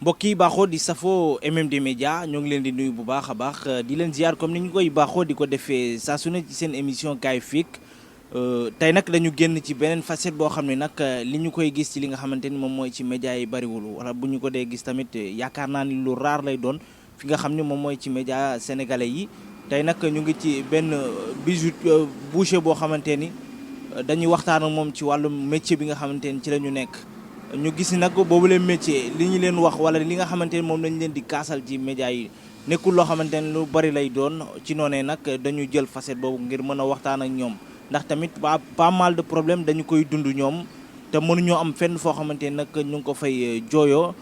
mbokk yi baaxoo di safoo MMD Média ñoo ngi leen di nuyu bu baax a baax di leen ziar comme ni ñu koy baaxoo di ko defee saa su ne ci seen émission kaay fiik tey nag dañu génn ci beneen facette boo xam ne nag li ñu koy gis ci li nga xamante ni moom mooy ci média yi bariwul wala bu ñu ko dee gis tamit yaakaar naa ni lu raar lay doon fi nga xam ne moom mooy ci média sénégalais yi tey nag ñu ngi ci benn boucher boo xamante ni dañuy waxtaan ak moom ci wàllum métier bi nga xamante ni ci la ñu nekk. ñu gis ni nag boobu leen métier li ñu leen wax wala li nga xamante ni moom lañ leen di kaasal ci média yi nekkul loo xamante ni lu bari lay doon ci noonee nag dañu jël facette boobu ngir mën a waxtaan ak ñoom ndax tamit pas mal de problème dañu koy dund ñoom te mënuñoo am fenn foo xamante ni nag ñu ngi ko fay jooyoo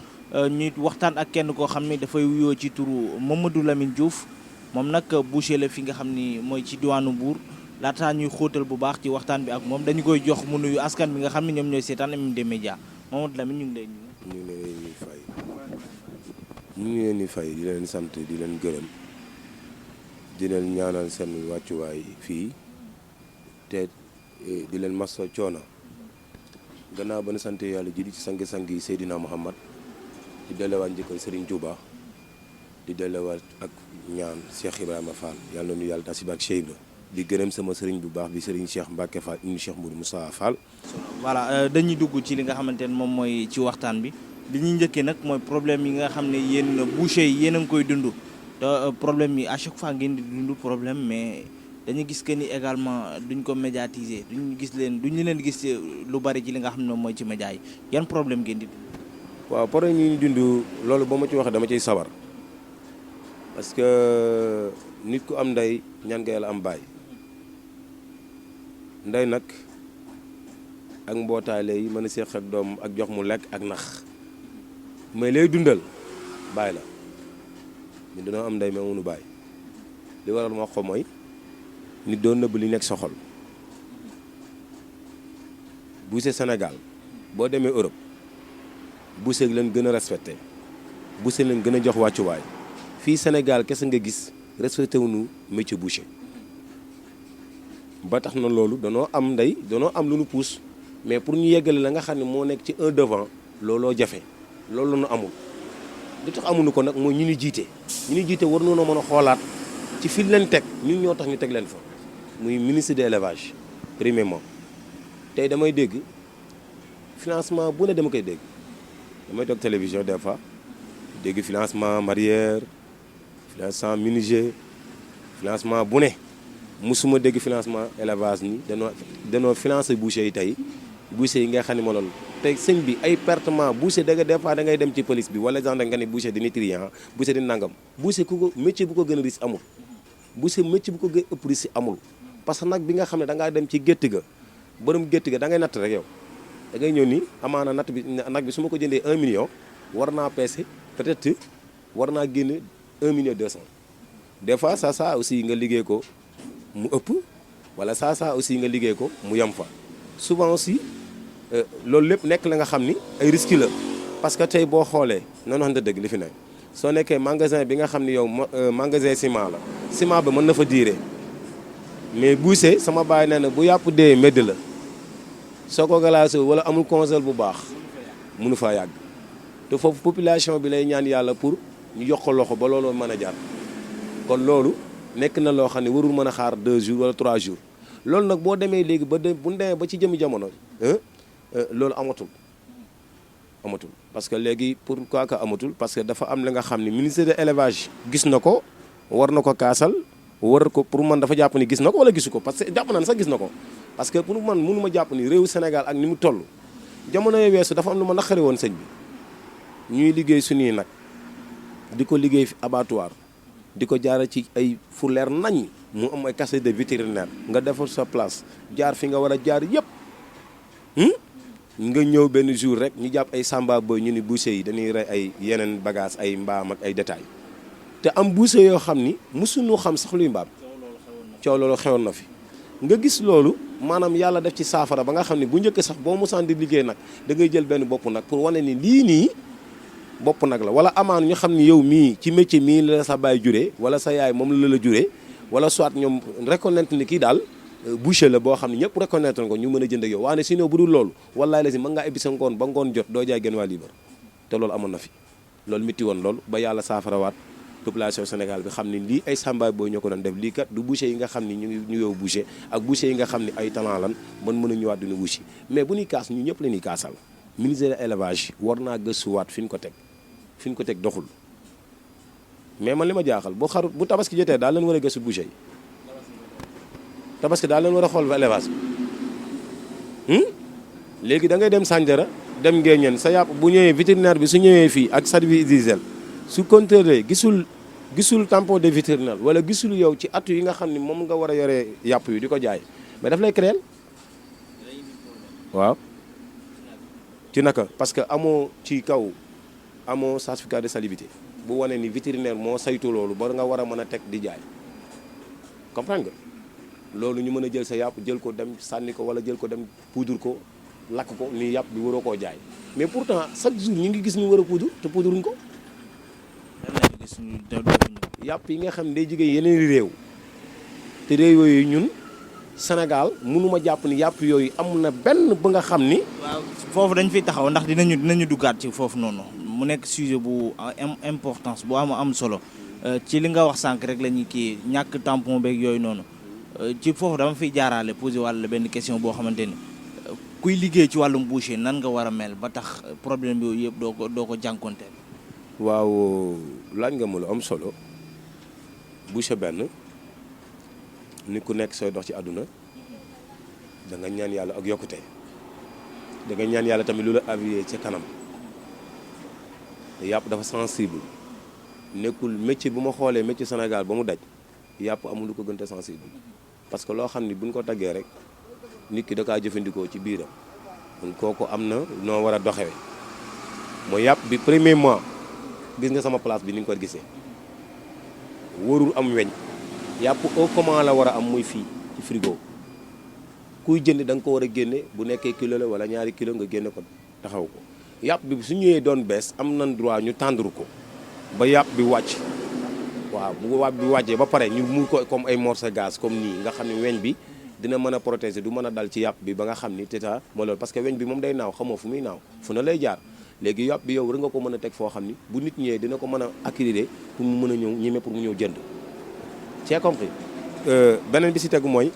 ñuy waxtaan ak kenn koo xam ni dafay wuyoo ci turu Mamadou Lamine Diouf moom nag boucher la fi nga xam ni mooy ci diwaanu Mbour laataa ñuy xóotal bu baax ci waxtaan bi ak moom dañu koy jox mu nuyu askan bi nga xam ne ñoom ñooy seetaan MMD Média Mamadou Lamine ñu ngi lay nuyu. ñu ngi leen di fay di leen sant di leen gërëm di leen ñaanal seen wàccuwaay fii te di leen maso coono gannaaw ba nu sant yàlla ji di ci sang-sang yi Seydina Muhammad di delluwaat njëkkal Serigne Touba di delluwaat ak ñaan Cheikh Ibrahima Fall yàlla na nu yàlla tasib ak Cheikh Ibra di gërëm sama sëriñ bu baax bi sëriñ Cheikh Mbacke Fall indi Cheikh Moudou Moussa Fall. voilà dañuy dugg ci li nga xamante ne moom mooy ci waxtaan bi li ñuy njëkkee nag mooy problème yi nga xam ne yéen boucher yi yéen a ngi koy dund te problème yi à chaque fois ngeen di dund problème mais dañu gis que ni également duñ ko médiatiser duñu leen gis lu bari ci li nga xam ne mooy ci média yi yan problème ngeen di dund. waaw problème yi ñu dund loolu ba ma ci waxee dama ciy sawar parce que nit ku am ndey ñaan nga yàlla am baay. ndey nag ak mbootaay lay mën a seex ak doom ak jox mu lekk ak nax mais lay dundal baay la ñu dañoo am ndey mais amuñu baay li waral ma wax ko mooy nit doon nëbb li nekk sa xol boucher Sénégal boo demee Europe boucher leen gën a respecté boucher leen gën a jox wàccuwaay fii Sénégal kese nga gis respecté wuñu métier boucher ba tax na loolu danoo am ndey danoo am lu nu puus mais pour ñu yeggale la nga xam ne moo nekk ci un devant looloo jafe loolu la ñu amul li tax amuñu ko nag mooy ñu ni jiite war nañoo mën a xoolaat ci fi leen teg ñun ñoo tax ñu teg leen fa muy ministre de l'élevage premièrement tey damay dégg financement bu ne dama koy dégg damay toog télévision des fois dégg financement mareyeur financement menuisier financement bu ne musuma dégg financement élevage ni danoo financé boucher yi tey boucher yi nga xam ne ma loolu tey sëñ bi ay pertement boucher da nga des fois da ngay dem ci police bi wala genre nga ne boucher di nutrient boucher di nangam boucher ku ko métier bu ko gën a risque amul boucher métier bu ko gën ëpp risque amul parce que nag bi nga xam ne da ngaa dem ci gétt ga borom gétt ga da ngay natt rek yow da ngay ñëw ni amaana natt bi nag bi su ma ko jëndee 1 million war naa peese peut-être war naa génne 1 million 200 des fois ça aussi nga liggéey ko mu ëpp wala saa aussi nga liggéey ko mu yem fa souvent aussi loolu lépp nekk la nga xam ni ay risques la parce que tey boo xoolee noonu wax dëgg li fi nekk soo nekkee magasin bi nga xam ni yow magasin ciment la ciment ba mën na fa diire mais boucher sama baay nee na bu yàpp dee medd la soo ko glacé wala amul congèle bu baax mënu faa yàgg te foofu population bi lay ñaan yàlla pour ñu yokk loxo ba looloo mën a jaar kon loolu nekk na loo xam ne warul mën a xaar 2 jours wala 3 jours loolu nag boo demee léegi bu ñu demee ba ci jëmi jamono loolu amatul parce que léegi pourquoi que amatul parce que dafa am la nga xam ne ministère de l'élevage gis na ko war na ko kaasal war ko pour man dafa jàpp ni gis na ko wala gisu ko parce que jàpp naa ne sax gis na ko parce que pour man mënu ma jàpp ni réewu Sénégal ak ni mu toll jamono yooyu weesu dafa am lu ma naqari woon sëñ bi ñuy liggéey suñuy nag di ko liggéey fi abattoir di ko jaara ci ay fu leer nañ mu am ay casier de vétérinaire nga defar sa place jaar fi nga war a jaar yëpp nga ñëw benn jour rek ñu jàpp ay samba boy ñu ni boucher yi dañuy rey ay yeneen bagage ay mbaam ak ay détails te am boucher yoo xam ni mësuñu xam sax luy mbaam coow loolu xewoon na fi nga gis loolu maanaam yàlla def ci saafara ba nga xam ne bu njëkk sax boo mosaan di liggéey nag da ngay jël benn bopp nag pour wane ni lii nii bopp nag la wala amaan ñu xam ni yow mii ci métier mii la sa baay juree wala sa yaay moom la juree wala soit ñoom reconnaître ni kii daal boucher la boo xam ne ñëpp reconnaître ko ñu mën a jënd ak yow waaye sinon bu dul loolu wallaay la si mën ngaa ebbi sa ngoon ba ngoon jot doo jaay genn waa liibar te loolu amoon na fi loolu métti woon loolu ba yàlla saafarawaat population Sénégal bi xam ni lii ay sàmbaay booy ñoo ko doon def lii kat du boucher yi nga xam ni ñu yow boucher ak boucher yi nga xam ni ay talent lan mën a ñëwaat dina boucher mais bu ñuy kaas ñu ñëpp la ñuy kaasal ministère de l'élevage war naa gëstuwaat fi ñu ko teg doxul mais man li ma jaaxal bu tabaski jotee daal leen war a gëstu boucher yi tabaski daal leen war a xool ba élevage bi léegi da ngay dem Sandiara dem Nguéniène sa yàpp bu ñëwee vétérinaire bi su ñëwee fii ak service d'hygiène su contrôlé gisul tampon de vétérinaire wala gisul yow ci atu yi nga xam ni moom nga war a yoree yàpp yi di ko jaay mais daf lay créer waaw ci naka parce que amoo ci kaw amoo certificat de salubrité bu wane ni vétérinaire moo saytu loolu ba nga war a mën a teg di jaay comprendre nga loolu ñu mën a jël sa yàpp jël ko dem sànni ko wala jël ko dem poudre ko lakk ko ni yàpp bi waroo koo jaay mais pourtant chaque jour ñu ngi gis ñu war a poudre te poudruñ ko yàpp yi nga xam ne day jóge yeneen réew te réew yooyu ñun Sénégal mënuma jàpp ni yàpp yooyu am na benn ba nga xam ni waaw foofu dañ fiy taxaw ndax dinañu duggaat ci foofu noonu mu nekk sujet bu importance bu am solo ci li nga wax sànq rek la ñuy kii ñàkk tampon beeg yooyu noonu ci foofu dama fiy jaaraale posé wàlla benn question boo xamante ni kuy liggéey ci wàllum boucher nan nga war a mel ba tax problème yooyu yëpp doo ko jànkonteel. waaw laaj nga ma lu am solo boucher benn nit ku nekk sooy dox ci àdduna da nga ñaan yàlla ak yokkute da nga ñaan yàlla tamit lu la avié ca kanam te yàpp dafa sensible nekkul métier bu ma xoolee métier Sénégal ba mu daj yàpp amul lu ko gën a sensible parce que loo xam ni buñ ko taggee rek nit ki da kaa jëfandikoo ci biiram kon kooku am na noo war a doxewee mooy yàpp bi premier mois gis nga sama place bi ni nga ko gisee warul am weñ yàpp au comment la war a am muy fii ci frigo kuy jënd da nga ko war a génne bu nekkee kilo la wala ñaari kilo nga génne ko taxaw ko yàpp bi su ñëwee doon bees am nañ droit ñu tendre ko ba yàpp bi wàcc waaw bu wàpp bi wàccee ba pare ñu muur ko comme ay morceau gaz comme nii nga xam ne weñ bi dina mën a protéger du mën a dal ci yàpp bi ba nga xam ni teta moo loolu parce que weñ bi moom day naaw xamoo fu muy naaw fu na lay jaar léegi yàpp bi yow rek nga ko mën a teg foo xam ni bu nit ñëwee dina ko mën a acquérir pour mu mën a ñëw ñeme pour mu ñëw jënd c'est compris beneen bi si tegu mooy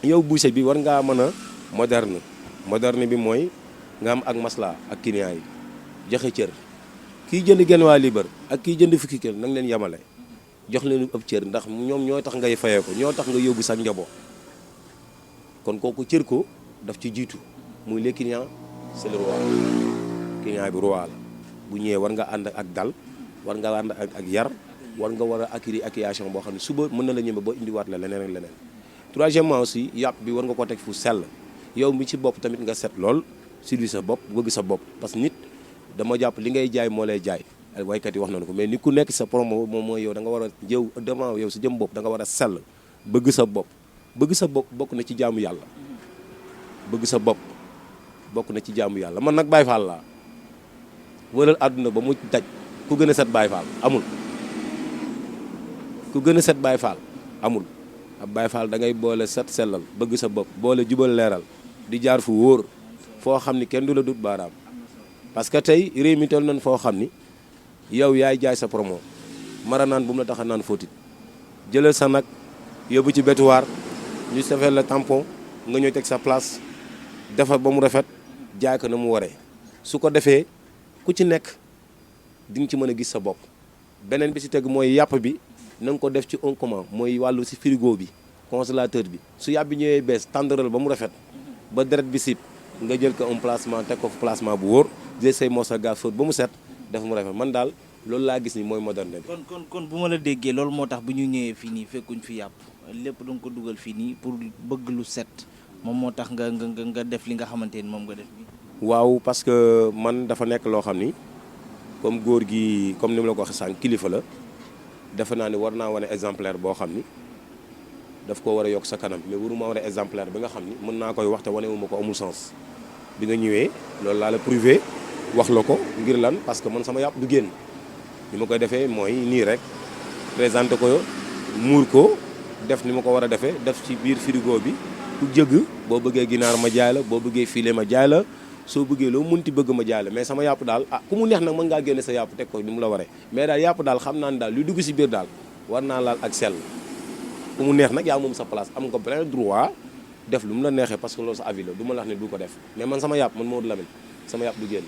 yow boucher bi war ngaa mën a moderne bi mooy nga am ak masla ak client yi joxe cër kiy jënd genn waa libre ak kiy jënd fukki kër nang leen yemale jox leen ëpp cër ndax ñoom ñoo tax ngay fayee ko ñoo tax nga yóbbu sa njaboot kon kooku cër ko daf ci jiitu muy les clients c'est le roi client bi roi la bu ñëwee war nga ànd ak dal war nga ànd ak yar war nga war a acquérir acquisition boo xam ne suba mën na la ñëme ba indiwaat la leneen ak leneen troisièmement aussi yàpp bi war nga ko teg fu sell yow mi ci bopp tamit nga set lool silvi sa bopp bëgg sa bopp parce que nit dama jàpp li ngay jaay moo lay jaay waykat yi wax nañu ko mais nit ku nekk sa promo moom mooy yow da nga war a jëw devant yow sa jëm bopp da nga war a sell bëgg sa bopp bokk na ci jaamu yàlla bëgg sa bopp bokk na ci jaamu yàlla man nag Baye Fall laa wëral àdduna ba mu daj ku gën a set Baye Fall amul ku gën a set Baye Fall amul ab Baye Fall da ngay boole set sellal bëgg sa bopp boole jubal leeral di jaar fu wóor foo xam ni kenn du la dut baaraam parce que tey réew mi toll nañ foo xam ni yow yaay jaay sa promo mara naan bu mu la tax a naan fóotit jëlal sa nag yóbbu ci bétuwaar ñu safeel la tampon nga ñëw teg sa place defar ba mu rafet jaay ko na mu waree su ko defee ku ci nekk di nga ci mën a gis sa bopp beneen bi si teg mooy yàpp bi na nga ko def ci un comment mooy wàllu si frigo bi congélateur bi su yàpp bi ñëwee bees tàndaral ba mu rafet ba deret bi sib nga jël ko un placement teg ko placement bu wóor jël say morceau gaz fóot ba mu set def mu rafet man daal loolu laa gis ni mooy moderne bi. kon bu ma la déggee loolu moo tax bu ñu ñëwee fii nii fekkuñ fi yàpp lépp da nga ko dugal fii nii pour bëgg lu set moom moo tax nga def li nga xamante ni moom nga def bi waaw parce que man dafa nekk loo xam ni comme góor gi comme ni ma la ko waxee sànq kilifa la defe naa ni war naa wane exemplaire boo xam ni daf ko war a yokk sa kanam mais waruma wane exemplaire bi nga xam ni mën naa koy wax te wane wu ma ko amul sens bi nga ñëwee loolu laa la privé wax la ko ngir lan parce que man sama yàpp du génn ni ma koy defee mooy nii rek présenté ko muur ko def ni ma ko war a defee def ci biir frigo bi ku jëgg boo bëggee ginaar ma jaay la boo bëggee filet ma jaay la soo bëggee loo munti bëgg ma jaay la mais sama yàpp daal ku mu neex nag mën ngaa génne sa yàpp teg ko ni mu la waree mais daal yàpp daal xam naa ne daal lu dugg si biir daal war naa laal ak sell ku mu neex nag yaa moom sa place am nga plein droit def lu mu la neexee parce que loolu sa avis la du ma la wax ne du ko def mais man sama yàpp man Modou Lamine sama yàpp du génn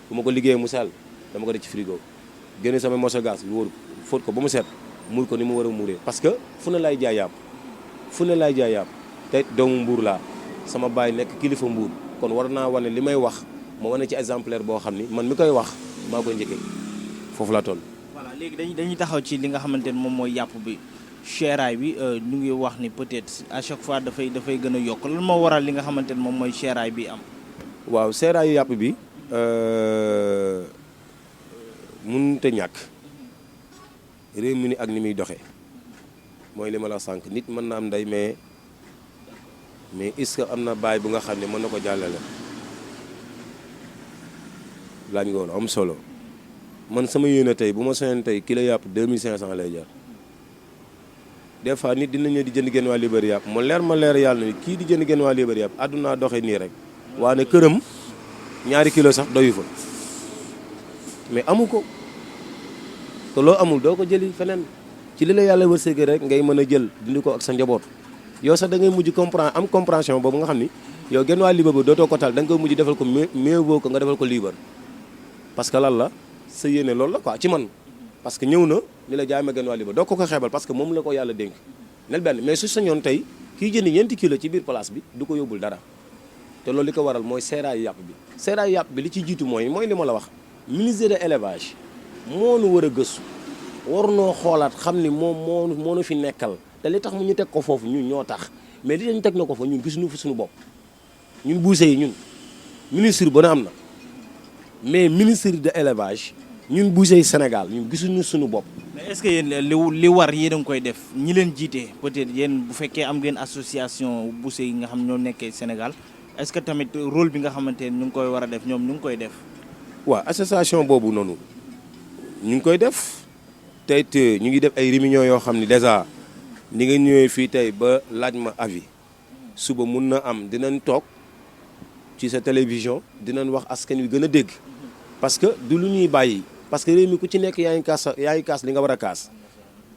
bu ma ko liggéeyee mu sell dama ko def ci frigo génne sama morceau gaz yu wóor fóot ko ba mu set muur ko ni mu war a muuree parce que fu ne lay jaay yàpp fu ne lay jaay yàpp te doomu mbuur laa sama baay nekk kilifa mbuur kon war naa wane li may wax ma wane ci exemplaire boo xam ni man mi koy wax maa koy njëkkee foofu laa toll. voilà léegi dañuy taxaw ci li nga xamante ne moom mooy yàpp bi seeraay bi ñu ngi wax ni peut-être à chaque fois dafay gën a yokk lan moo waral li nga xamante ne moom mooy seeraay bi am. waaw seeraayu yàpp bi mënut a ñàkk réew mi ni ak ni muy doxee mooy li ma la sànq nit mën na am ndey mais est-ce que am na baay bu nga xam ne mën na ko jàllale laaj nga woon am solo man sama yéene tey bu ma soñoon tey kilo yàpp 2500 lay jar des fois nit dina ñëw di jënd genn waa libre yàpp ma leer yàlla ni kii di jënd genn waa libre yàpp àdduna doxee nii rek waane këram ñaari kilo sax doyu fa mais amu ko te loo amul doo ko jëli feneen ci li la yàlla wërsëgee rek ngay mën a jël dindi ko ak sa njaboot yow sax da ngay mujj am compréhension boobu nga xam ni yow genn waa libre ba dootoo ko tal da nga koy mujj defal ko mieux vaut que nga defal ko libre parce que lan la sa yéene loolu la quoi ci man parce que ñëw na ni la jaay ma genn waa libre doo ko xeebal parce que moom la ko yàlla dénk nel benn mais su sañoon tey kii jënd ñeenti kilo ci biir place bi du ko yóbbul dara te loolu li ko waral mooy seeraayu yàpp bi seeraayu yàpp bi li ci jiitu mooy li ma la wax ministère de l'élevage moo nu war a gëstu war noo xoolaat xam ni moom moo nu fi nekkal te li tax mu ñu teg ko foofu ñun ñoo tax mais li ñu teg na ko fa ñun gisuñu fi suñu bopp ñun buuse yi ñun ministre ba na am na mais ministre de l'élevage ñun buuse yi Sénégal ñun gisuñu suñu bopp. mais est-ce que yéen li war yéen a ngi koy def ñi leen jiite peut-être yéen bu fekkee am ngeen association buuse yi nga xam ñoo nekkee Sénégal est-ce que tamit rôle bi nga xamante ne ñu ngi koy war a def ñoom ñu ngi koy def. waaw association boobu noonu ñu ngi koy def te it ñu ngi def ay réunions yoo xam ni déjà ni nga ñëwee fii tey ba laaj ma avis suba mun na am dinañ toog ci sa télévision dinañ wax askan wi gën a dégg parce que du lu ñuy bàyyi parce que réew mi ku ci nekk yaa ngi kaas li nga war a kaas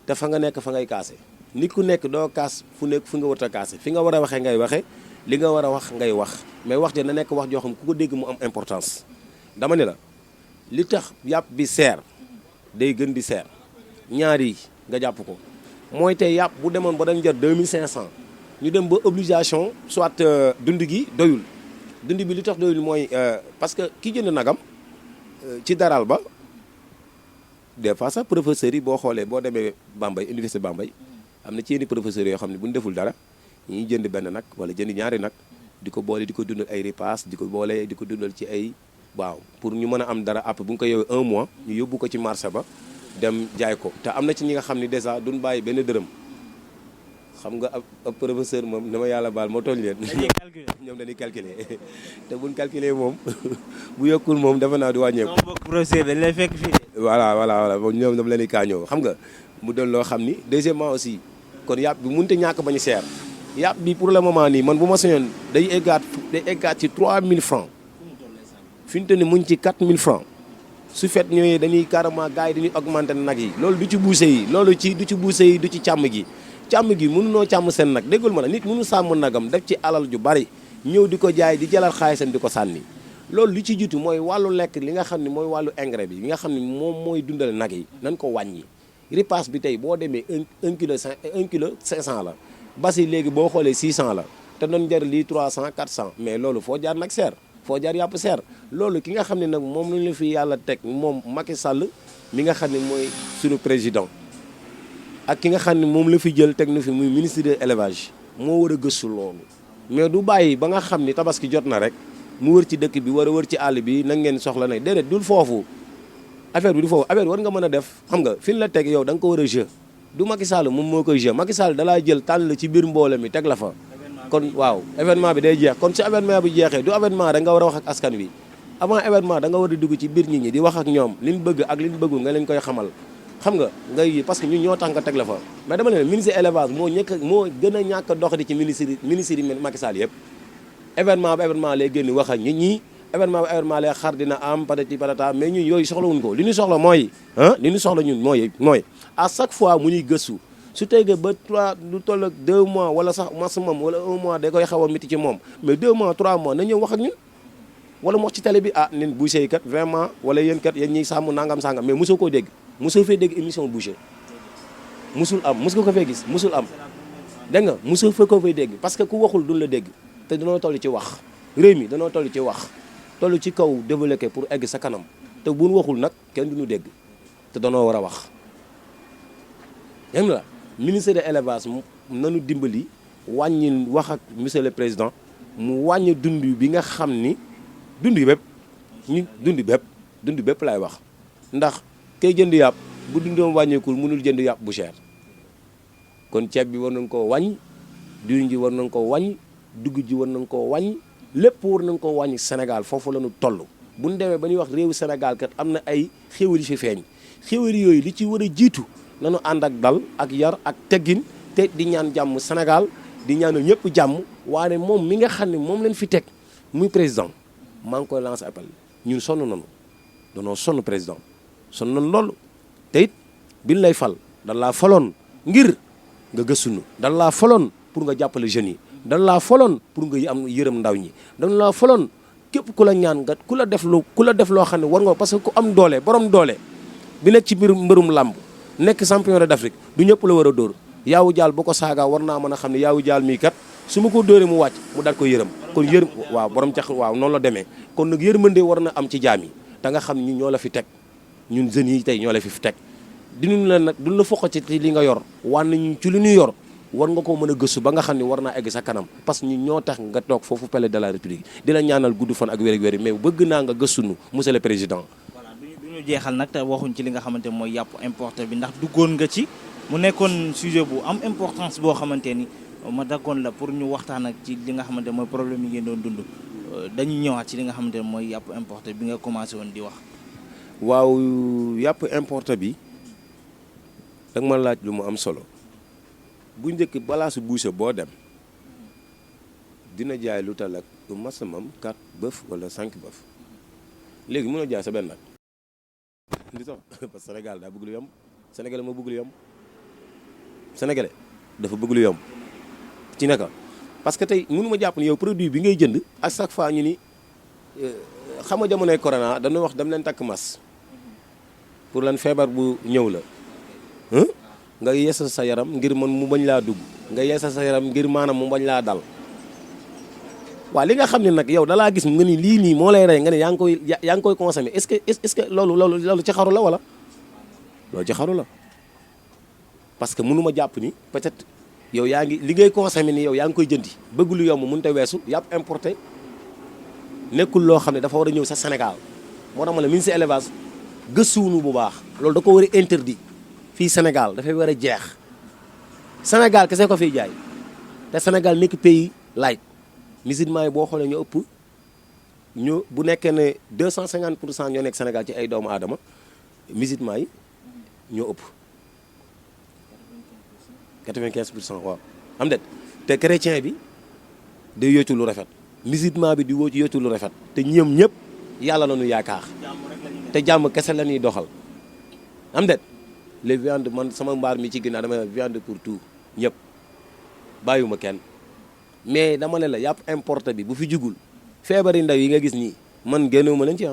te fa nga nekk fa ngay kaase nit ku nekk doo kaas fu nekk fu nga war a kaase fi nga war a waxee ngay waxee li nga war a wax ngay wax mais wax ja na nekk wax joo xam ku ko dégg mu am importance dama ne la li tax yàpp bi seer day gën di seer ñaar yi nga jàpp ko mooy tey yàpp bu demoon ba dañ jar 2500 ñu dem ba obligation soit dund gi doyul dund bi li tax doyul mooy parce que ki jënd nagam ci daral ba des fois sax professeurs yi boo xoolee boo demee Bambey université Bambey am na ci yenn professeurs yoo xam ne bu ñu deful dara ñuy jënd benn nag wala jënd ñaari nag di ko boole di ko dundal ay repas di ko boole di ko dundal ci ay waaw pour ñu mën a am dara après bu ñu ko yowee 1 mois ñu yóbbu ko ci marché ba dem jaay ko te am na ci ñi nga xam ne déjà duñ bàyyi benn dërëm xam nga ab professeur moom dama yàlla baal moo tooñ leen ñoom dañuy calculer te buñ calculer moom bu yokkul moom dafa naa di wàññeeku. sama mbokk professeur dañ lay fekk fii. voilà ñoom dama leen di kaañoo xam nga mu doon loo xam ni deuxièmement aussi kon yàpp bi mënut a ñàkk bañu seer yàpp bi pour le moment nii man bu ma sañoon day eggaat ci 3000 francs fi ñu toll nii mu ngi ci 4000 francs su fet ñëwee dañuy carrément gars yi dañuy augmenter nag yi loolu du ci buuse yi loolu du ci buuse yi du ci càmm gi mënunoo càmm seen nag déggul ma la nit mënu sàmm nagam def ci alal ju bari ñëw di ko jaay di jëlal xaalisam di ko sànni loolu li ci jiitu mooy wàllu lekk li nga xam ne mooy wàllu engrais bi li nga xam ne moom mooy dundal nag yi nañ ko wàññi ripaas bi tey boo demee 1 kilo 500 la bas yi léegi boo xoolee 600 la te doon jar lii 300 400 mais loolu foo jaar nag seer foo jaar yàpp seer loolu ki nga xam ne nag moom lañu la fi yàlla teg moom Macky Sall mi nga xam ne mooy suñu président ak ki nga xam ne moom la fi jël teg na fi muy ministre de l'élevage moo war a gëstu loolu mais du bàyyi ba nga xam ni tabaski jot na rek mu wër ci dëkk bi war a wër ci àll bi nag ngeen soxla nag déedéet dul foofu affaire bi du foofu affaire war nga mën a def xam nga fi la teg yow da nga ko war a jeu du Macky Sall moom moo koy jeu Macky Sall dalaa jël tànn la ci biir mbooloo mi teg la fa kon waaw événement bi day jeex kon si événement bi jeexee du événement da nga war a wax ak askan wi avant événement da nga war a dugg ci biir nit ñi di wax ak ñoom liñ bëgg ak liñ bëggul nga leen koy xamal xam nga ngay parce que ñun ñoo tax nga teg la fa mais dama ne ministre élevage moo gën a ñàkk a doxati ci ministre yi Macky Sall yëpp événement ba événement lay génn wax ak nit ñi événement lay xar dina am patati patata mais ñun yooyu soxlawuñ ko li ñu soxla mooy li ñu soxla ñun mooy à chaque fois mu ñuy gëstu su tegee ba 3 lu toll ak 2 mois wala sax maximum wala 1 mois da koy xaw a métti ci moom mais 2 mois 3 mois na ñëw wax ak ñun wala mu wax ci télé bi nin Boucher yi kat vraiment wala yéen kat yéen ñiy sàmm nangam sangam mais mosoo koo dégg mosoo fee dégg émission Boucher mosul am mos nga ko fee gis mosul am dégg nga mosoo fee ko fay dégg parce que ku waxul duñ la dégg te danoo toll ci wax réew mi danoo toll ci wax toll ci kaw développé pour egg sa kanam te buñ waxul nag kenn duñu dégg te danoo war a wax dégg nga ministre de l'élevage nanu dimbali wàññi wax ak monsieur le président mu wàññi dund bi nga xam ni dund bépp laay wax ndax kay jënd yàpp bu dundoom wàññeekul mënul jënd yàpp bu cher kon ceeb bi war nañ koo wàññ diwlin ji war nañ koo wàññ dugub ji war nañ koo wàññ lépp war nañ koo wàññi Sénégal foofu la ñu toll bu ñu demee ba ñuy wax réewu Sénégal kat am na ay xéwal yu fi feeñ xéwal yooyu li ci war a jiitu nañu ànd ak dal ak yar ak teggin te di ñaan jàmm Sénégal di ñaanal ñëpp jàmm waaye moom mi nga xam ne moom lañ fi teg muy président maa ngi koy lancer appel ñun sonn nañu danoo sonn président sonn nañu loolu te it biñ lay fal dan laa faloon ngir nga gëstunu dan laa faloon pour nga jàppale jeunes yi dan laa faloon pour nga am yërëm ndaw ñi dan laa faloon képp ku la ñaan nga ku la def loo xam ne war nga parce que ku am doole borom doole bi nekk ci mbërum làmb nekk champion d'Afrique du ñëpp la war a dóor yaawu jaal boo ko saagaa war naa mën a xam ne yaawu jaal mii kat su ma ko dóoree mu wàcc mu daal ko yërëm kon waaw borom cax waaw noonu la demee kon nag yërmande war na am ci jaam yi da nga xam ni ñoo la fi teg ñun jeunes yi tey ñoo la fi teg dinuñ la nag duñ la foqa ci li nga yor wan nañu ci li ñu yor war nga ko mën a gëstu ba nga xam ne war naa egg sa kanam parce que ñun ñoo tax nga toog foofu palais de la république di la ñaanal gudd fan ak wér-wér mais bëgg naa nga gëstunu monsieur le président. voilà du ñu jeexal nag te waxuñ ci li nga xamante mooy yàpp importé bi ndax duggoon nga ci mu nekkoon sujet bu am importance boo xamante ni ma daggoon la pour ñu waxtaan ak ci li nga xamante mooy problème yi ngeen doon dund dañuy ñëwaat ci li nga xamante ne mooy yàpp importé bi nga commencé woon di wax. waaw yàpp importé bi dag ma laaj lu mu am solo bu njëkk balaa su Boucher boo dem dina jaay lu tal ak maximum 4 bœuf wala 5 bœuf léegi mën a jaay sa benn nag li tax parce que Sénégal daa bëgg lu yomb Sénégalais moo bëgg lu yomb Sénégalais dafa bëgg lu yomb ci naka parce que tey mënu ma jàpp ni yow produit bi ngay jënd à chaque fois ñu ni xam nga jamonoy corona dañu wax dem leen takk masque pour lan feebar bu ñëw la nga yeesal sa yaram ngir man mu bañ laa dugg nga yeesal sa yaram ngir maanaam mu bañ laa dal waaw li nga xam ne nag yow dalaa gis nga ni lii nii moo lay rey nga ne yaa ngi koy consommer est-ce que loolu ci xaru la wala loolu ci xaru la parce que mënu ma jàpp ni peut-être yow yaa ngi li ngay consommer ni yow yaa ngi koy jëndi bëgg lu yomb mënut a weesu yàpp importé nekkul loo xam ne dafa war a ñëw sa Sénégal moo tax ma la ministre élevage gëstuwunu bu baax loolu da ko war a interdit fii Sénégal dafay war a jeex Sénégal kese ko fiy jaay te Sénégal nekk pays laïc musulman yi boo xoolee ñoo ëpp ñu bu nekkee ne 250% ñoo nekk Sénégal ci ay doomu aadama musulman yi ñoo ëpp 95% waaw am det te chrétien bi day yootu lu rafet musulman bi di woo ci yootu lu rafet te ñoom ñëpp yàlla la ñu yaakaar te jàmm kese la ñuy doxal am det les viandes man sama mbaar mi ci ginnaaw dama ne viande pour tout ñëpp bàyyiwuma kenn mais dama ne la yàpp importé bi bu fi jugul feebari ndaw yi nga gis nii man génnewuma leen ci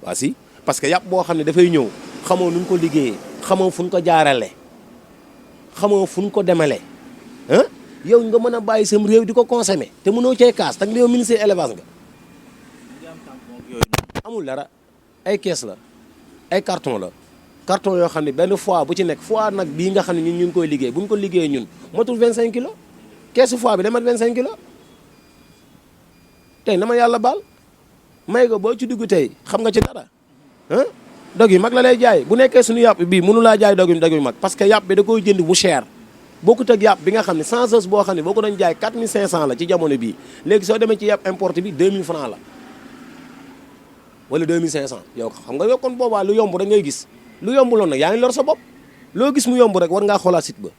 waa si parce que yàpp boo xam ne dafay ñëw xamoo nu ñu ko liggéeyee xamoo fu ñu ko jaarale xamoo fu ñu ko demale yow nga mën a bàyyi sam réew di ko consommer te mënoo cee kaas tak yow ministère élevage nga amul dara ay kees la ay carton la carton yoo xam ne benn foie bu ci nekk foie nag bii nga xam ne ñun ñu ngi koy liggéey bu ñu ko liggéeyee ñun matul 25 kilos keesu foie bi day mat 25 kilos tey na ma yàlla baal may ko boo ci dugg tey xam nga ci dara dog yi mag la lay jaay bu nekkee suñu yàpp bii mënu laa jaay dog yu mag parce que yàpp bi da koy jënd mu cher bokkut ak yàpp bi nga xam ne chanceuse boo xam ne boo ko doon jaay 4500 la ci jamono bii léegi soo demee ci yàpp importé bi 2000 francs la wala 2500 yow xam nga yow kon boobaa lu yomb rek ngay gis lu yomb loon nag yaa ngi lor sa bopp loo gis mu yomb rek war ngaa xoolaat site ba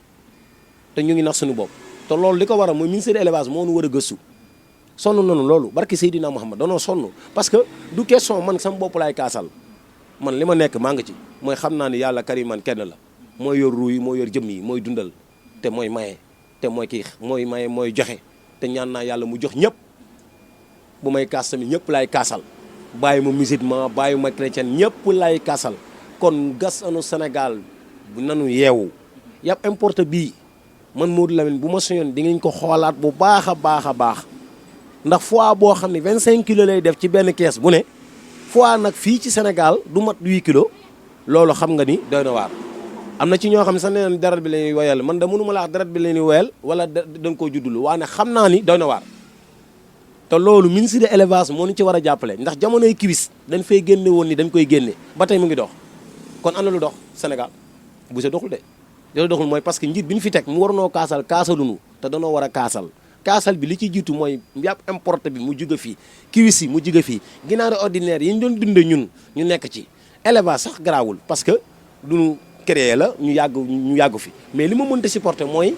te ñu ngi nax suñu bopp te loolu li ko waral mooy ministère de l'élevage moo nu war a gëstu sonn nañu loolu barki Seydina Muhammad danoo sonn parce que du question man sama bopp laay kaasal man li ma nekk maa ngi ci mooy xam naa ni yàlla kariman kenn la mooy yor ruu yi mooy yor jëm yi mooy dundal te mooy maye te mooy kii mooy maye mooy joxe te ñaan naa yàlla mu jox ñëpp bu may kaas tamit ñëpp laay kaasal bàyyi ma musulman bàyyi ma chrétien ñëpp laay kaasal kon gas anu Sénégal bu nanu yeewu yàpp importe bii man Modou Lamine bu ma soñoon di ngeen ko xoolaat bu baax a baax a baax ndax foie boo xam ne 25 kilos lay def ci benn kees bu ne foie nag fii ci Sénégal du mat 8 kilos loolu xam nga ni doy na waar am na ci ñoo xam ne sax nee nañ deret bi la ñuy woyal man da mënuma la wax deret bi la ñuy woyal wala da nga koo juddulu waane xam naa ni doy na waar te loolu ministre de l'élevage moo ñu ci war a jàppale ndax jamonoy kiwis dañ fay génne woon ni dañ koy génne ba tey mu ngi dox kon ana lu dox Sénégal bu see doxul de loolu doxul mooy parce que njiit bi ñu fi teg mu war noo kaasal kaasalunu te danoo war a kaasal bi li ci jiitu mooy yàpp importé bi mu jóge fii kiwis yi mu jóge fii ginaari ordinaire yi ñu doon dunde ñun ñu nekk ci élevage sax garaawul parce que duñu créé la ñu yàgg fi mais li ma mënta supporter mooy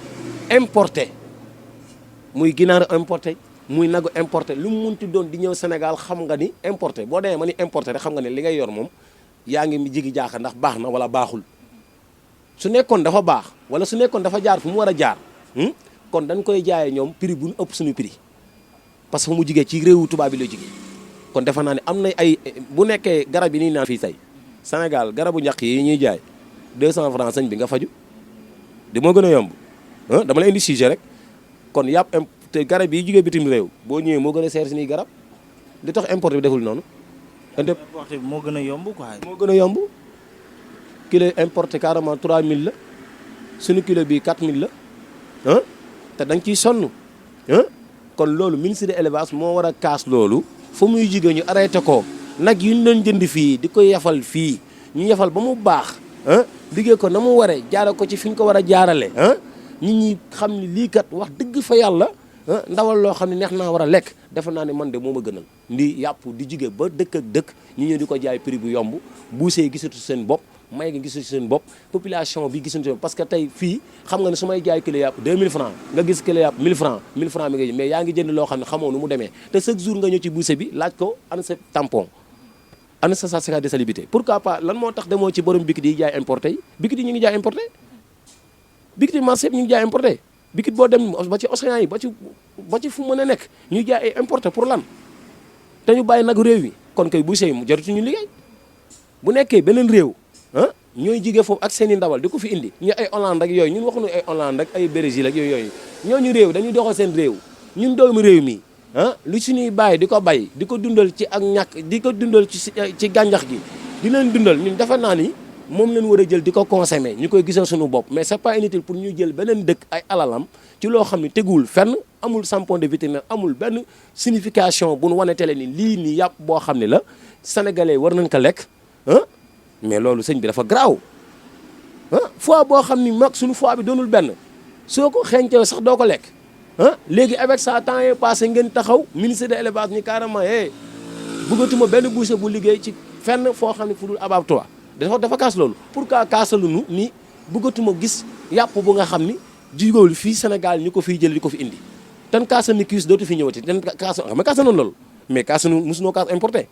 importé muy ginaari importé muy nagu importé lu mu munti doon di ñëw Sénégal xam nga ni importé boo demee ma ni importé rek xam nga ne li ngay yor moom yaa ngi mi jigi jaaxa ndax baax na wala baaxul su nekkoon dafa baax wala su nekkoon dafa jaar fu mu war a jaar kon dañ koy jaayee ñoom prix bu ñu ëpp suñu prix parce que mu jigee ci réewu tubaab bi la jigee kon defe naa ne am na ay bu nekkee garab yi nii naan fii tey Sénégal garabu ñaq yi ñuy jaay 200 francs sëñ bi nga faju di moo gën a yomb dama la indi sujet rek kon yàpp te garab yi jugee bitim réew boo ñëwee moo gën a seer si nii garab li tax importé bi deful noonu importé bi moo gën a yomb quoi moo gën a yomb kilo importé carrément 3000 la suñu kilo bi 4000 la te da nga ciy sonn kon loolu ministre de l'élevage moo war a kaas loolu fu muy jigéen ñu arrêté ko nag yu ñu doon jënd fii di ko yafal fii ñu yafal ba mu baax liggéey ko na mu waree jaare ko ci fi ñu ko war a jaarale nit ñi xam ni lii kat wax dëgg fa yàlla ndawal loo xam ne neex naa war a lekk defe naa ne man de moo ma gënal ndi yàpp di jigéen ba dëkk ak dëkk ñi ñëw di ko jaay prix bu yomb buusee gisatu seen bopp may gi gisatu seen bopp population bi gisatu parce que tey fii xam nga ne su may jaay kilo yàpp 2000 francs nga gis kilo yàpp 1000 francs mi nga ji mais yaa ngi jënd loo xam ne xamoo nu mu demee te chaque jour nga ñëw ci buuse bi laaj ko ana sa tampon ana sa certificat de salubrité pourquoi pas lan moo tax demoo ci borom bikit yi jaay importé yi bikit yi ñu ngi jaay importé bikit yi marché ñu ngi jaay importé bikit boo dem ba ci océan yi ba ci fu mën a nekk ñu jaay ay importé pour lan te ñu bàyyi nag réew yi kon koy buuse yi mu jaratu ñu liggéey bu nekkee beneen réew ñooy jigee foofu ak seen i ndawal di ko fi indi ñu ay Hollande ak yooyu ñun waxuñu ay Hollande ak ay Brésil ak yooyu ñooñu réew dañuy doxal seen réew ñun doomu réew mi lu suñuy bàyyi di ko bay di ko dundal ci ak ñàkk di ko dundal ci gàncax gi di leen dundal ñun defe naa ni moom leen war a jël di ko consommer ñu koy gisal suñu bopp mais c'est pas inutile pour ñu jël beneen dëkk ay alalam ci loo xam ne teguwul fenn amul tampon de vétérinaire amul benn signification bu nu wane tele ni lii nii yàpp boo xam ne la sénégalais war nañ ko lekk mais loolu sëñ bi dafa garaaw foie boo xam ni mag suñu foie bi doonul benn soo ko xeeñtee sax doo ko lekk léegi avec ça temps yi passé ngeen taxaw ministre de l'élevage ni carrément bëggatuma benn boucher bu liggéey ci fenn foo xam ne fu dul abattoir dafa kaas loolu pourquoi kaasalunu ni bëggatuma gis yàpp bu nga xam ni jigóolu fii Sénégal ñu ko fiy jël di ko fi indi tan kaasa ni kiis dootu fi ñëwati tan kaasa xam nga kaasa noonu loolu mais kaasa nu mosunoo kaas importé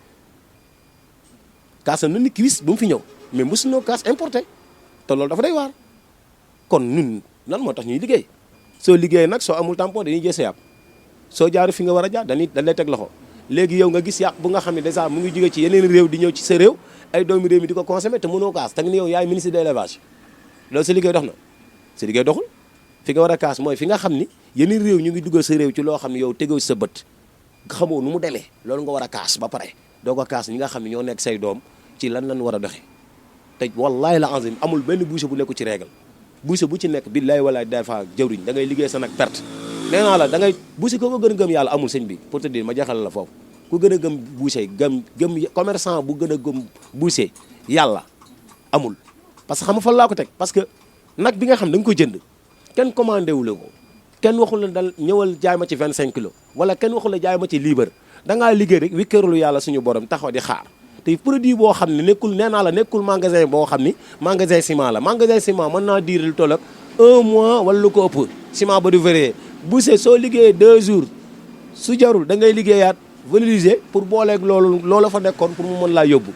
kaasa na ni kiis bu mu fi ñëw mais mosunoo kaas importé te loolu dafa day waar kon ñun lan moo tax ñuy liggéey soo liggéey nag soo amul tampon dañuy jël sa yàpp soo jaaru fi nga war a jaar dañ lay teg loxo léegi yow nga gis yàpp bu nga xam ne dèjà mu ngi jóge ci yeneen réew di ñëw ci sa réew ay doomi réew mi di ko consommer te mënoo kaas te ni yow yaay ministre de l'élevage loolu sa liggéey dox na sa liggéey doxul fi nga war a kaas mooy fi nga xam ni yeneen réew ñu ngi dugal sa réew ci loo xam ne yow tegoo ci sa bët xamoo nu mu demee loolu nga war a kaas ba pare doo ko kaas ñi nga xam ne ñoo nekk say doom ci lan war a doxe te wallahi la azim amul benn boucher bu nekku ci règle boucher bu ci nekk billahi walaay day fa jëwriñ da ngay liggéey sa nag perte nee naa la da ngay boucher ko gën a gëm yàlla amul sëñ bi pour te dire ma jaxal la foofu ku gën a gëm boucher gëm commerçant bu gën a gëm boucher yàlla amul parce que xam nga fan laa ko teg parce que nag bi nga xam da nga ko jënd kenn commandé wu la ko kenn waxul la dal ñëwal jaay ma ci 25 kilos wala kenn waxul la jaay ma ci liibar da ngaa liggéey rek wékkeerulu yàlla suñu borom taxaw di xaar te produit boo xam ne nekkul nee naa la nekkul magasin boo xam ni magasin ciment la magasin ciment mën naa diir lu toll ak 1 mois wala lu ko ëpp ciment ba du varié boucher soo liggéeyee 2 jours su jarul da ngay liggéeyaat valoriser pour booleeg loolu fa nekkoon pour mu mën laa yóbbu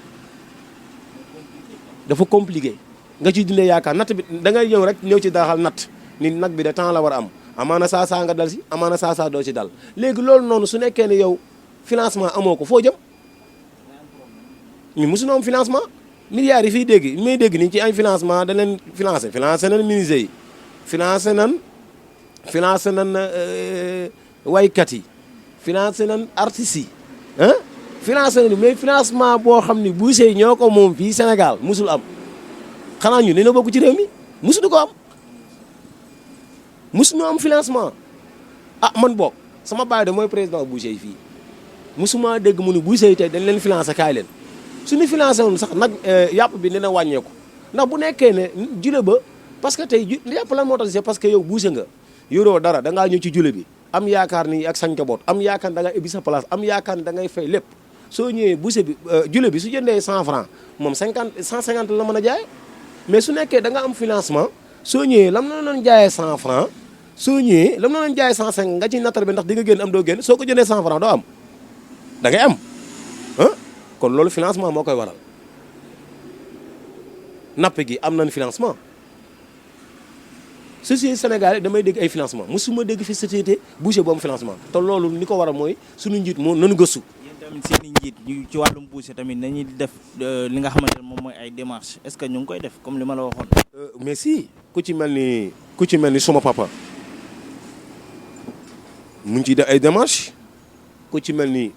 dafa compliqué nga ciy dundee yaakaar natt bi da ngay ñëw rek ñëw ci daxal natt ni nag bi de temps la war a am amaana saa nga dal si amaana saa doo ci dal léegi loolu noonu su nekkee ne yow financement amoo ko foo jëm ñu mosuñu am financement milliards yi fiy dégg may dégg nii ci ay financement da leen financé nañ ministère yi financé nan waykat yi financé nan artistes yi ah financé nañu mais financement boo xam ni boucher yi ñoo ko moom fii Sénégal musul am xanaa ñu dina bokk ci réew mi musuñu ko am musuñu am financement man bokk sama baay de mooy président boucher yi fii musuma dégg mu ni boucher yi tey dañ leen financé kaay leen suñu financé woon sax nag yàpp bi dina wàññeeku ndax bu nekkee ne jule ba parce que tey yàpp lan moo tax c'est parce que yow boucher nga yoroo dara da ngaa ñëw ci jule bi am yaakaar ni ak sañ boot am yaakaar da nga ubbi sa place am yaakaar ni da ngay fay lépp soo ñëwee boucher bi jule bi su jëndee 100 francs moom 150 la mën a jaay mais su nekkee da nga am financement soo ñëwee lam na leen jaayee 100 francs soo ñëwee lam na leen jaayee 150 nga ci nattar bi ndax di nga génn am doo génn soo ko jëndee 100 francs doo am da ngay am kon loolu financement moo koy waral napp gi am nañ financement société Sénégal damay dégg ay financement musuma dégg fi société boucher bu am financement te loolu ni ko waral mooy suñu njiit moo nanu gëstu. yéen tamit seen i njiit ñu ci wàllum boucher tamit nañuy def li nga xamante ne moom mooy ay démarches est-ce que ñu ngi koy def comme li ma la waxoon. mais si ku ci mel ni suma papa mu ngi ciy def ay démarches ku ci mel ni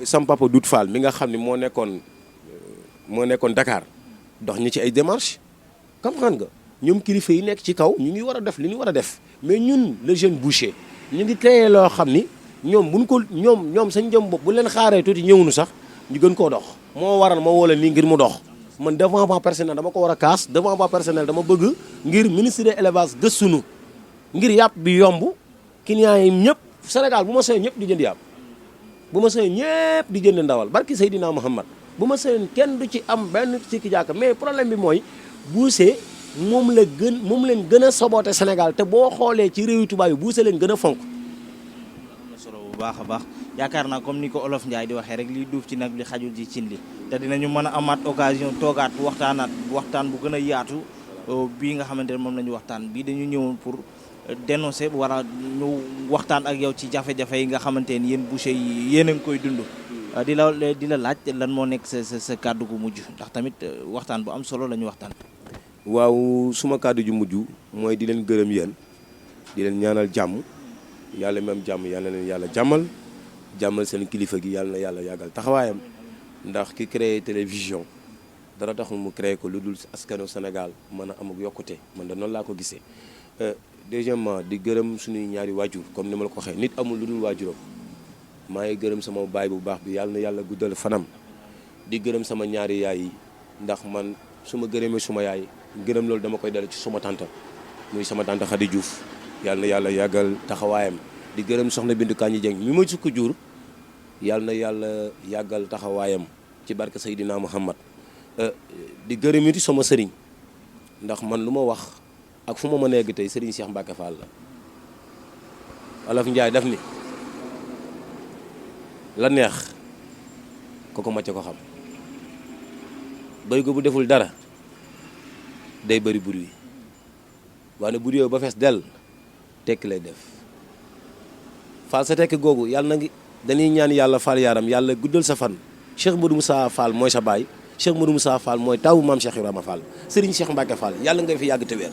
sam papa Doudou Fall mi nga xam ne moo nekkoon Dakar dox ñi ci ay démarches comprendre nga. ñoom kilifa yi nekk ci kaw ñu ngi war a def li ñu war a def mais ñun le jeune boucher ñu ngi créé loo xam ni ñoom buñ ko ñoom sañ jëm bopp bu leen xaaree tuuti ñëwunu sax ñu gën koo dox moo waral ma woo la nii ngir mu dox man développement personnel dama ko war a kaas développement personnel dama bëgg ngir ministre de l'élevage gëstunu ngir yàpp bi yomb clients yi ñëpp Sénégal bu ma sëy ñëpp di jënd yàpp bu ma sëy ñëpp di jënd ndawal barki Seydina Muhammad bu ma sëy kenn du ci am benn sikki jàkk mais problème bi mooy boucher moom leen gën a soboote Sénégal te boo xoolee ci réewu tubaab yi boucher leen gën a fonk. am na solo bu baax a baax yaakaar naa comme ni ko Olof Ndiaye di waxee rek liy duuf ci nag li xajul ci cin li te dinañu mën a amaat occasion toogaat waxtaan bu gën a yaatu bii nga xamante ne moom la ñu waxtaan bii dañu ñëwoon pour dénoncer war a ñu waxtaan ak yow ci jafe-jafe yi nga xamante ne yéen boucher yi yéen a ngi koy dund. di la laaj lan moo nekk sa kàddu gu mujj ndax tamit waxtaan bu am solo la ñu waxtaan. waaw suma kàddu ju mujj mooy di leen gërëm yéen di leen ñaanal jàmm yàlla même jàmm yàlla leen yàlla jàmmal seen kilifa gi yàlla na yàlla yàggal taxawaayam ndax ki créé télévision dara taxul mu créé ko lu dul askanu Sénégal mën a am ak yokkute man de noonu laa ko gisee. deuxièmement di gërëm suñuy ñaari waajur comme ni ma la ko waxee nit amul lu dul waajuram maa ngi gërëm sama baay bu baax bi yàlla na yàlla guddal fanam di gërëm sama ñaari yaay yi ndax man su ma gërëmee suma yaay. gërëm loolu dama koy dale ci suma tante muy sama tante Khady Diouf yàlla na yàlla yàggal taxawaayam di gërëm soxna Bintu Kañi Dieng mi ma sukk jur yàlla na yàlla yàggal taxawaayam ci barke Seydina Muhammad di gërëm it sama sëriñ ndax man lu ma wax ak fu ma mën a egg tey sëriñ Cheikh Mbacke Fall la Olof Ndiaye daf ni la neex kooku macce ko xam bëy ko bu deful dara day bëri bruit waaye bu yow ba fees dell tekki lay def Fall sa tekki googu yàlla na ngi dañuy ñaan yàlla Fall yaaram yàlla guddal sa fan Cheikh Modou Moussa Fall mooy sa baay Cheikh Modou Moussa Fall mooy tawu maam Cheikh Ibrahima Fall Serigne Cheikh Mbacke Fall yàlla nga fi yàgg te wér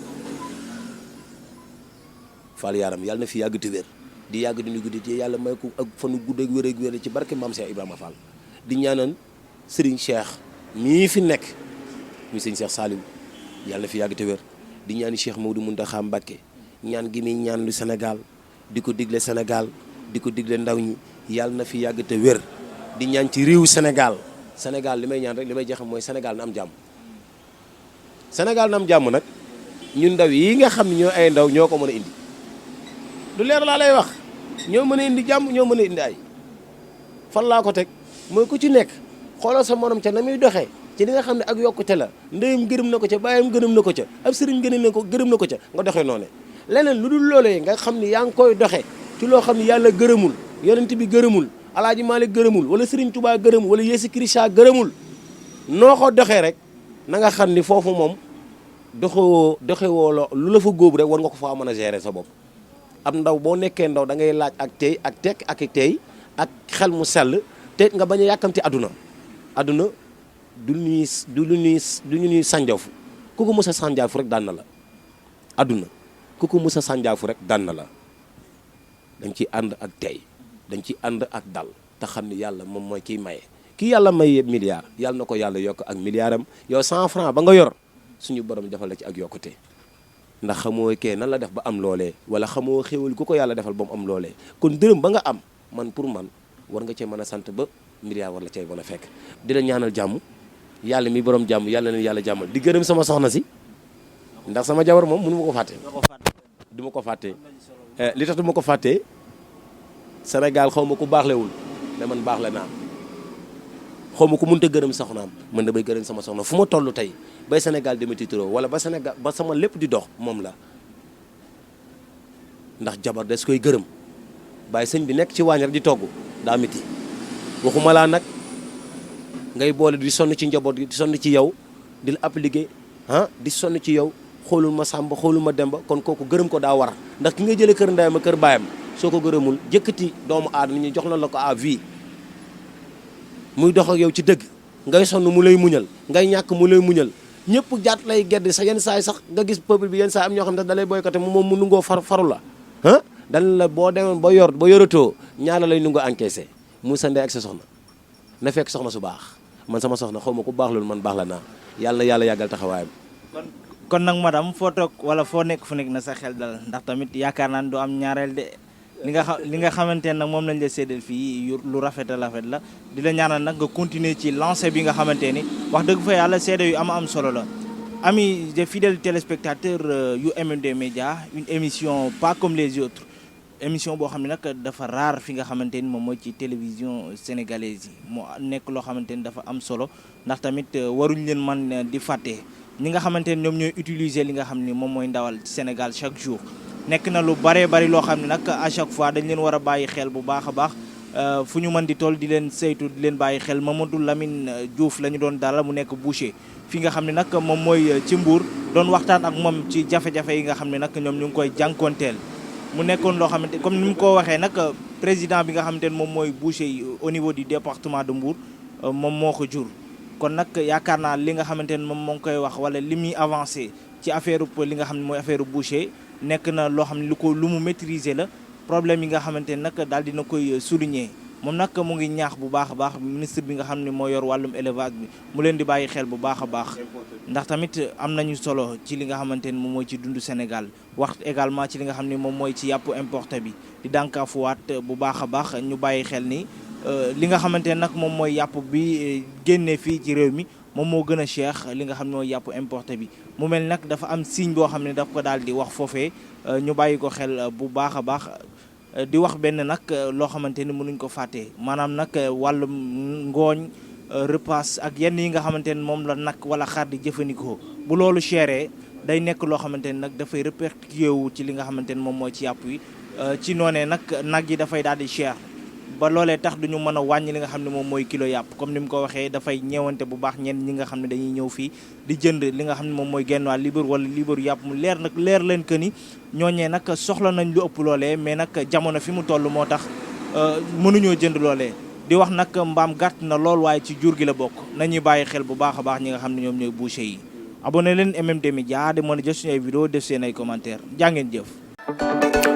Fall yaaram yàlla na fi yàgg te wér di yàgg di ñu guddi te yàlla may ko ak fanu gudd ak wér ci barke maam Cheikh Ibrahima Fall di ñaanal Serigne Cheikh mii fi nekk muy Serigne Cheikh Saliou yàlla fi yàgg te wér di ñaani Cheikh Maodo Mountakha Mbacké ñaan gi muy ñaan lu Sénégal di ko digle Sénégal di ko digle ndaw ñi yàlla na fi yàgg te wér di ñaan ci réewu Sénégal li may ñaan rek li may jeexam mooy Sénégal na am jàmm Sénégal na am jàmm nag ñun ndaw yi nga xam ne ñoo ay ndaw ñoo ko mën a indi du leer laa lay wax ñoo mën a indi jàmm ñoo mën a indi ay fan laa ko teg mooy ku ci nekk xoolal sa morom ca na muy doxee ci li nga xam ne ak yokkute la ndeyam gërëm na ko ca baayam gërëm na ko ca ab sëriñ gërëm na ko ca nga doxee noonu leneen lu dul loolee nga xam ne yaa ngi koy doxee ci loo xam ne yàlla gërëmul yonent bi gërëmul Alaaji Maalik gërëmul wala Serigne Touba gërëmul wala Yeesu Kirista gërëmul noo ko doxee rek na nga xam ni foofu moom doxewoo lu la fa góob rek war nga ko faa mën a gérer sa bopp. ab ndaw boo nekkee ndaw da ngay laaj ak tey ak tekk ak tey ak xel mu sell te nga bañ a yàkkamti àdduna du ñu ñuy sànjaafu ku ko mës a sànjaafu rek daan na la àdduna ku ko mës a sànjaafu rek daan na la dañ ciy ànd ak tey dañ ciy ànd ak dal te xam ni yàlla moom mooy kiy maye kii yàlla may milliard yàlla na ko yàlla yokk ak milliardam yow 100 francs ba nga yor suñu borom defal la ci ak yokkute ndax xamoo kee nan la def ba am loolee wala xamoo xéwal ku ko yàlla defal ba mu am loolee kon dërëm ba nga am man pour man war nga cee mën a sant ba milliard war la cay mën a fekk di la ñaanal jàmm yàlla mi borom jàmm yàlla leen yàlla jàmmal di gërëm sama soxna si ndax sama jabar moom mënu ma ko fàtte du ma ko fàtte li tax du ma ko fàtte Sénégal xaw ma ku baaxlewul mais man baax la naa xaw ma ku mënta gërëm soxnaam man damay gërëm sama soxna fu ma toll tey bay Sénégal dema tiitaroo wala ba Sénégal ba sama lépp di dox moom la ndax jabar des koy gërëm bàyyi sëñ bi nekk ci waañ rek di togg daa miti waxuma laa nag ngay boole di sonn ci njaboot gi di sonn ci yow di la appliquer di sonn ci yow xoolul ma sàmba xoolul ma demba kon kooku gërëm ko daa war ndax ki nga jëlee kër ndeyam a kër baayam soo ko gërëmul jëkkati doomu aadama ñu jox la ko à vie muy dox ak yow ci dëgg ngay sonn mu lay muñal ngay ñàkk mu lay muñal ñëpp jaat lay gedd sa yenn saay sax nga gis peuple bi yenn saay am ñoo xam ne da lay boycotté moom mu nungoo faru la dan la boo demoon ba yoratoo ñaara lay nungoo encaissé mu sa ndey ak sa soxna na fekk soxna su baax man sama soxna xaw ma ku baax loolu man baax la naa yàlla yàggal taxawaayam. kon nag madame foo toog wala foo nekk fu nekk na sa xel dal ndax tamit yaakaar naa ne du am ñaareel de li nga xamante ne nag moom lañ la séddal fii lu rafet la di la ñaanal nag nga continuer ci lancé bi nga xamante ni wax dëgg fa yàlla séddal yu am solo la. Amis des fidèles téléspectateurs yu MMD Média une émission pas comme les autres émission boo xam ne nag dafa rare fi nga xamante ni moom mooy ci télévision sénégalaise yi moo nekk loo xamante ni dafa am solo ndax tamit waruñ leen man di fàtte ñi nga xamante ni ñoom ñooy utiliser li nga xam ni moom mooy ndawal ci Sénégal chaque jour nekk na lu bari loo xam ne nag à chaque fois dañ leen war a bàyyi xel bu baax a baax fu ñu mën di toll di leen saytu di leen bàyyi xel Mamadou Lamine Diouf la ñu doon dalal mu nekk boucher fi nga xam ne nag moom mooy ci Mbour doon waxtaan ak moom ci jafe-jafe yi nga xam ne nag ñoom ñu ngi koy jànkoonteel mu nekkoon loo xamante comme ni mu ko waxee nag président bi nga xamante ne moom mooy boucher yi au niveau du département de Mbour moom moo ko jur kon nag yaakaar naa li nga xamante ne moom moo ngi koy wax wala li muy avancé ci affaire li nga xam ne mooy affaire boucher nekk na loo xam ne lu mu maîtriser la problème yi nga xamante ne nag daal dina koy souligner moom nag mu ngi ñaax bu baax a baax ministre bi nga xam ne moo yor wàllum élevage bi mu leen di bàyyi xel bu baax a baax ndax tamit am nañu solo ci li nga xamante ne moom mooy ci dundu Sénégal wax également ci li nga xam ne moom mooy ci yàpp importé bi di dànkaafuwaat bu baax a baax ñu bàyyi xel ni li nga xamante ne nag moom mooy yàpp bi génnee fii ci réew mi moom moo gën a cher li nga xam ne mooy yàpp importé bi mu mel nag dafa am signe boo xam ne daf ko daal di wax foofee ñu bàyyi ko xel bu baax a baax di wax benn nag loo xamante ni mënuñ ko fàtte maanaam nag wàllum ngooñ repas ak yenn yi nga xamante ne moom la nag wala xar di jëfandikoo bu loolu chéré day nekk loo xamante ne nag dafay répercuté wu ci li nga xamante ne moom mooy ci yàpp yi ci noonee nag yi dafay daal di cher ba loolee tax duñu mën a wàññi li nga xam ne moom mooy kilo yàpp comme ni mu ko waxee dafay ñeewante bu baax ñenn ñi nga xam ne dañuy ñëw fii di jënd li nga xam ne moom mooy genn waa libre wala libre yàpp mu leer leen que ni ñooñee nag soxla nañ lu ëpp loolee mais nag jamono fi mu toll moo tax mënuñoo jënd loolee di wax nag mbaam gàtt na lool waaye ci jur gi la bokk nañuy bàyyi xel bu baax a baax ñi nga xam ne ñoom ñooy boucher yi abonné leen MMD Média de mën a jot suñu ay vidéo def seen ay commentaire jaa ngeen jëf